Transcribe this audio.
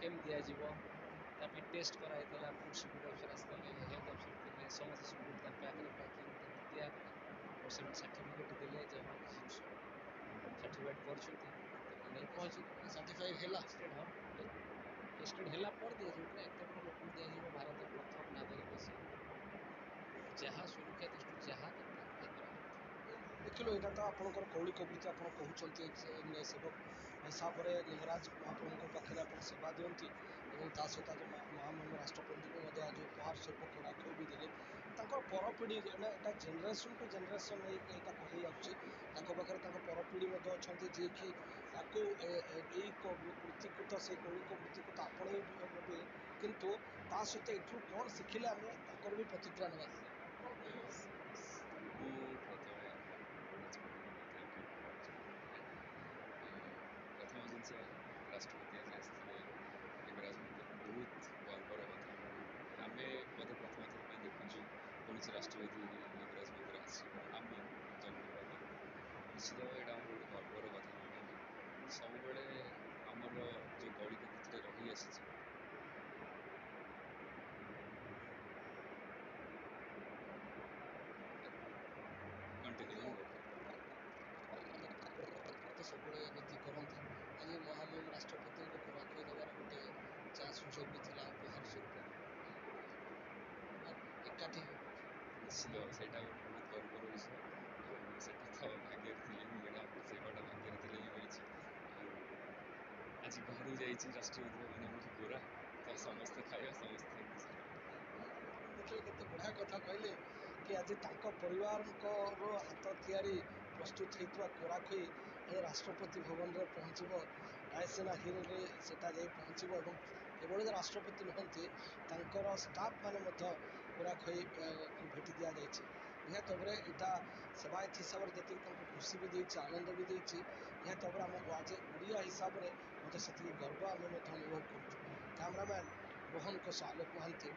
କେମିତି ଦିଆଯିବ ତା ପାଇଁ ଟେଷ୍ଟ କରାହେଇଥିଲା। ଫୁଡ୍ ସିକ୍ୟୁରିଟି ଅଫିସର ଆସିଥିଲେ, ହେଲ୍ଥ ଅଫିସର ଥିଲେ, ସମସ୍ତେ ସିକ୍ୟୁରିଟି, ତା ପ୍ୟାକରେ ପ୍ୟାକିଂ ତାଙ୍କୁ ଦିଆଗଲା ଓ ସେମାନେ ସାର୍ଟିଫିକେଟ୍ ଦେଲେ ଯେ ହଁ, ଜିନିଷ ସାର୍ଟିଫାଇଡ୍ କରିଛନ୍ତି। ତାକୁ ନେଇ ପହଞ୍ଚିଲେ। ସାର୍ଟିଫାଇ ହେଲା? ଟେଷ୍ଟେଡ୍, ହଁ, ଟେଷ୍ଟେଡ୍ ହେଲା ପରେ ଦିଆଯିବ ନା। ଏତେ ବଡ଼ ଲୋକଙ୍କୁ ଦିଆଯିବ, ଭାରତର ପ୍ରଥମ ନାଗରିକ ସିଏ। ଯାହା ସୁରକ୍ଷା ଦୃଷ୍ଟିରୁ ଯାହା ଦରକାର ତାହା କରାଯିବ। ଦେଖିଲୁ, ଏଇଟା ତ ଆପଣଙ୍କର କୌଳିକ ବୃତ୍ତି। ଆପଣ କହୁଛନ୍ତି ସେବକ ହିସାବରେ ଲିଙ୍ଗରାଜ ମହାପ୍ରଭୁଙ୍କ ପାଖରେ ଆପଣ ସେବା ଦିଅନ୍ତି ଏବଂ ତା ସହିତ ଆଜି ମହାମହିମ ରାଷ୍ଟ୍ରପତିଙ୍କୁ ମଧ୍ୟ ଆଜି ଉପହାର ସ୍ୱରୂପ କୋରାଖଇ ବି ଦେଲେ। ତାଙ୍କର ପରପିଢ଼ି, ଏଇଟା ଜେନେରେସନ୍ ଟୁ ଜେନେରେସନ୍ ଏଇଟା ହେଇଆସୁଛି। ତାଙ୍କ ପାଖରେ ତାଙ୍କ ପରପିଢ଼ି ମଧ୍ୟ ଅଛନ୍ତି, ଯିଏକି ତାକୁ ଏଇ ବୃତ୍ତିକୁ ତ, ସେଇ କୌଳିକ ବୃତ୍ତିକୁ ତ ଆପଣେଇ ନେବେ, କିନ୍ତୁ ତା ସହିତ ଏଠୁ କ'ଣ ଶିଖିଲେ, ଆମେ ତାଙ୍କର ବି ପ୍ରତିକ୍ରିୟା ନେବା। ମୁଁ ପ୍ରଥମେ thank you. ପ୍ରଥମ ଜିନିଷ ହେଲା, ରାଷ୍ଟ୍ରପତି ଆଜି ଆସିଥିଲେ ଲିଙ୍ଗରାଜ ମନ୍ଦିର, ବହୁତ ଗର୍ବର କଥା ଆମକୁ। ଆମେ ବୋଧେ ପ୍ରଥମ ଥର ପାଇଁ ଦେଖୁଛୁ କୌଣସି ରାଷ୍ଟ୍ରପତି ଲିଙ୍ଗରାଜ ମନ୍ଦିର ଆସିବ ଆମ ଜନ୍ମ ହେବା ପରେ। ନିଶ୍ଚିତ ଭାବେ ଏଇଟା ଆମର ଗୋଟେ ଗର୍ବର କଥା ଆମ ପାଇଁକି। ସବୁବେଳେ ଆମର ଯେଉଁ କୌଳିକ ବୃତ୍ତିଟା ରହି ଆସିଛି, କଣ୍ଟିନ୍ୟୁ ହିଁ ରଖିବ। ତ ସବୁବେଳେ ନୀତି କରନ୍ତି। ଆଜି ମହାମହିମ ରାଷ୍ଟ୍ରପତିଙ୍କୁ କୋରାଖଇ ଦେବାର ଗୋଟେ ଚାନ୍ସ, ସୁଯୋଗ ବି ଥିଲା ଉପହାର ସ୍ୱରୂପ ଏକାଠି। ନିଶ୍ଚିତ ଭାବେ ସେଇଟା ଗୋଟେ ବହୁତ ଗର୍ବର ବିଷୟ ଆଉ ସେଇଟା ତ ଭାଗ୍ୟରେ ଥିଲେ ହିଁ ମିଳେ। ଆମର ସେବାଟା ଭାଗ୍ୟରେ ଥିଲେ ହିଁ ମିଳିଛି। ଆଉ ଆଜି ଘରୁ ଯାଇଛି ରାଷ୍ଟ୍ରପତି ଭବନ କୋରା, ତ ସମସ୍ତେ ଖାଇବା, ସମସ୍ତେ ଖୁସି। ଦେଖିଲେ, କେତେ ବଢ଼ିଆ କଥା କହିଲେ କି ଆଜି ତାଙ୍କ ପରିବାରଙ୍କର ହାତ ତିଆରି ପ୍ରସ୍ତୁତ ହେଇଥିବା କୋରାଖଇ ଆଜି ରାଷ୍ଟ୍ରପତି ଭବନରେ ପହଞ୍ଚିବ, ରାୟସେନା ହିଲ୍ରେ ସେଟା ଯାଇ ପହଞ୍ଚିବ। ଏବଂ କେବଳ ଯେ ରାଷ୍ଟ୍ରପତି ନୁହନ୍ତି, ତାଙ୍କର ଷ୍ଟାଫ୍ ମାନେ ମଧ୍ୟ କୋରାଖଇକୁ ଭେଟି ଦିଆଯାଇଛି। ନିହାତି ଭାବରେ ଏଇଟା ସେବାୟତ ହିସାବରେ ଯେତିକି ତାଙ୍କୁ ଖୁସି ବି ଦେଇଛି, ଆନନ୍ଦ ବି ଦେଇଛି, ନିହାତି ଭାବରେ ଆମକୁ ଆଜି ଓଡ଼ିଆ ହିସାବରେ ମଧ୍ୟ ସେତିକି ଗର୍ବ ଆମେ ମଧ୍ୟ ଅନୁଭବ କରୁଛୁ। କ୍ୟାମେରାମ୍ୟାନ୍ ରୋହନଙ୍କ ସହ ଆଲୋକ ମହାନ୍ତି,